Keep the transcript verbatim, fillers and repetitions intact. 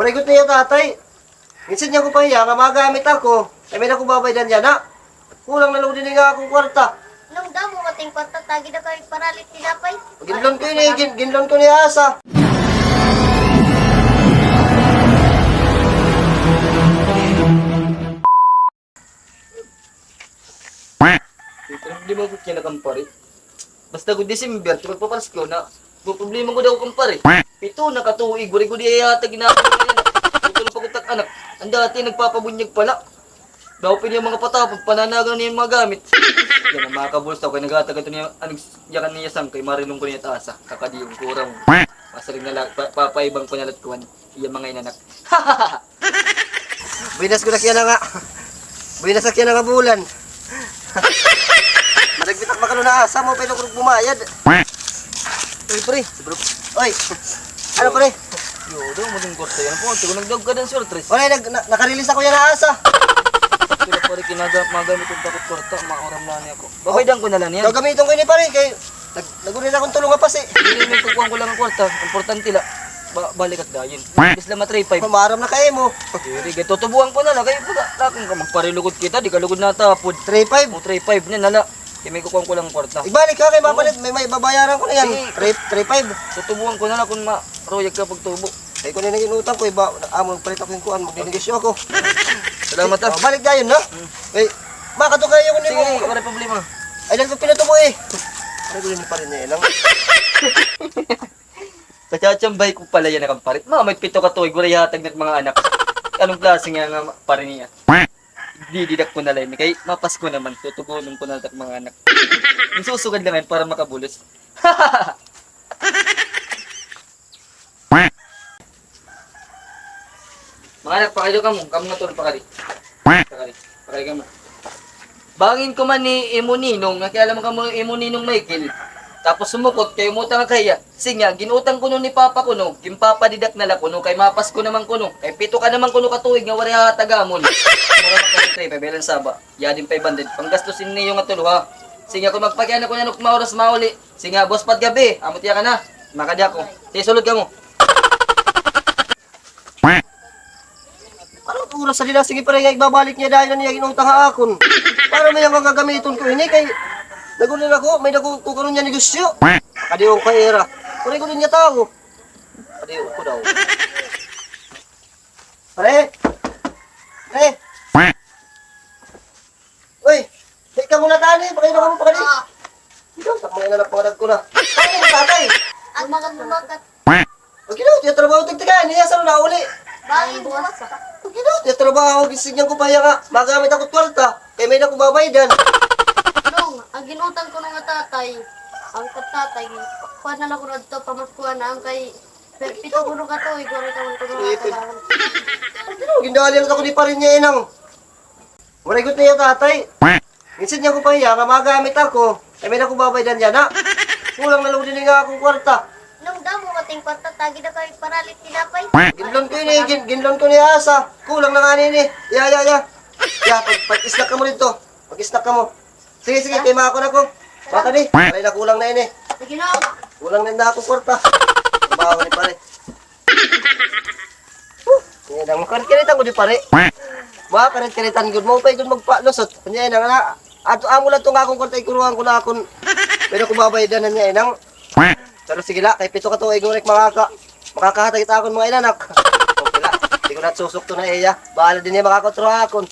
Parigot niya, tatay. Insidngan ko pa hiya nga magamit ako. Kay may-ada ko babaydan yana. Kulang na lugod ini nga akon kwarta. Nung damo mating kwarta, tagi na kay paralit tinapay. Ginlon ko ini, gin-, ginlon ko ni asa. Di ba gud kaya na, kumpare? Basta gud December, kay magpapasko na. Problema gud ako, kumpare. Pito na ka tuig, waray gud ihatag na ako. Ito na pa gud tak anak. Ang dati nagpapabunyag pala. Daw pin yung mga patapon, pananagan niya yung mga gamit. Yan ang mga kabulos daw, kay naghatag ito niya, anong yakan niya sang, kay marilong ko niya taasa. Kakadiyong kurang. Masaring na lang, pa, papaibang ko na lang kuwan. Iya mga inanak. Buenas ko na kaya na nga. Buenas na kaya na nga bulan. Madagpit ak makalo na asa mo, pero kurog bumayad. Uy, pre. Bro. Oy. Ano, pre? Yo, daw mo din kwarta yan. Kung ito, nagdaog ka din, sir, Tres. Wala, nag-, na-, nakarelease ako yan na asa. Sila, pare, kinaga-, magamit yung takot kwarta, mauram na niya ko. Babaydan ko na lang yan. Gagamiton ko ini, pare, kay nag-, nag-una na akong tulong nga pasi. Dili, may kukuhan ko lang ang kwarta. Importante la. Ba-, balik at dayon. Bis la ma three five. Maaram na kay mo. Dili, kay tutubuan ko na lang. Kay pag-, takong ka, magparilugod kita, di ka lugod natapod. Three five? O, three five na, nala. Kay may kukuhan ko lang ang kwarta. Ibalik ka, kay mapalit, may, may babayaran ko na yan. Sige. Three, three five. Tutubuan ko na lang kung ma-, ruyag ka pagtubo. Ay, kung ano yung inutang ko, iba, amo, palit ako yung kuan, magnegosyo ako. Salamat, ah. O, balik dayon, no? Hmm. Ay, makato kayo kung di mo. Sige, wala problema. Ay, lang ko pinatubo eh. Ano ko din pa rin eh, lang. Katsatsambahay ko pala yan, kumpare. Mga may pito ka tuig, wala ihatag na mga anak. Anong klase nga nga pare niya? Dididak ko na lang, kay mapasko naman, tutugunon ko na lang mga anak. Yung susugad lang yan para makabulos. Mga anak, pakaido kamo, kamo nga tulo, pakari. Pakari, pakari kamo. Bangin ko man ni imo ninong, nga kay alam kamo imo ninong Michael. Tapos sumukot, kay umutang ka hiya. Sige nga, gin-utang kuno ni Papa kuno, ginpapadidak na la kuno, kay mapasko naman kuno. Kay pito ka naman kuno ka tuig nga waray hatagamon. Mura na kay three five, ilan saba? Yadin five hundred. Panggastos in niyo nga tulo, ha? Sige nga, kung magpakiana ko na nuk mauras mauli. Sige nga, boss, pat gabi. Amo tiya ka na. Makadi ako. Sige, sulod kamo. Parang oras sa dila, sige, pare, nga igbabalik niya dahil na niya ginutang ha akon. Para may nga gagamiton ko ini, kay nagulil ako, may dako ko karon niya negosyo. Kadiyon ka, era. Pare, gulil niya tao. Kadiyon ko daw. Pare! Pare! Uy! Di ka muna tani, pakainom ka mo, pakali. Ah. Ikaw, tak mga inanak, mga dagko na. Ano yung tatay? Ang mga lumagat. Pag ikaw, tiyatrabaho, tigtigayan niya, saan na uli? Bangin buwas. Pag ikaw, tiyatrabaho, gisigyan ko pa hiya nga magamit ako kwarta, kay may-ada ko babaydan. Nung, ang ginutang ko nga tatay, ang tatay, kuha na lang ko na dito, pamaskuhan na, ang kay Pero pito kuno ka tuig, waray ka man kuno natagawan. Gindalan ako ni pare niya, inang. Waray gud niya, tatay. Insidngan ko pa hiya nga magamit ako. Kay may-ada ko babaydan yana. Kulang na lugod ini nga akon kwarta. Nung damo mating kwarta, tagi na kay paralit tinapay. Ginlon ko ini, gin-, ginlon ko ni asa. Kulang na ngani ini. Ya, ya, ya. Ya, pag, pag-snack kamo didto. Pag-snack kamo. Sige, sige, kay makakuan ako. Baka ni, pare, nakulang na ini. Sige na. Kulang na ini akon kwarta. Trabaho ni pare. Huh, yan ang makarit-karitan ko di pare. Makarit-karitan gud mo, pay gud magpalusot. Nya, inang, na, ato, amo lang to nga akon kwarta, ikuruhan ko na akon. Pero kung babaydan na niya, inang. Pero sige la, kay pito ka tuig, ngurek makaka-, makakahatag it akon mga inanak. Okay la, di ko na susukton ha iya. Bahala din niya makakutro ha akon.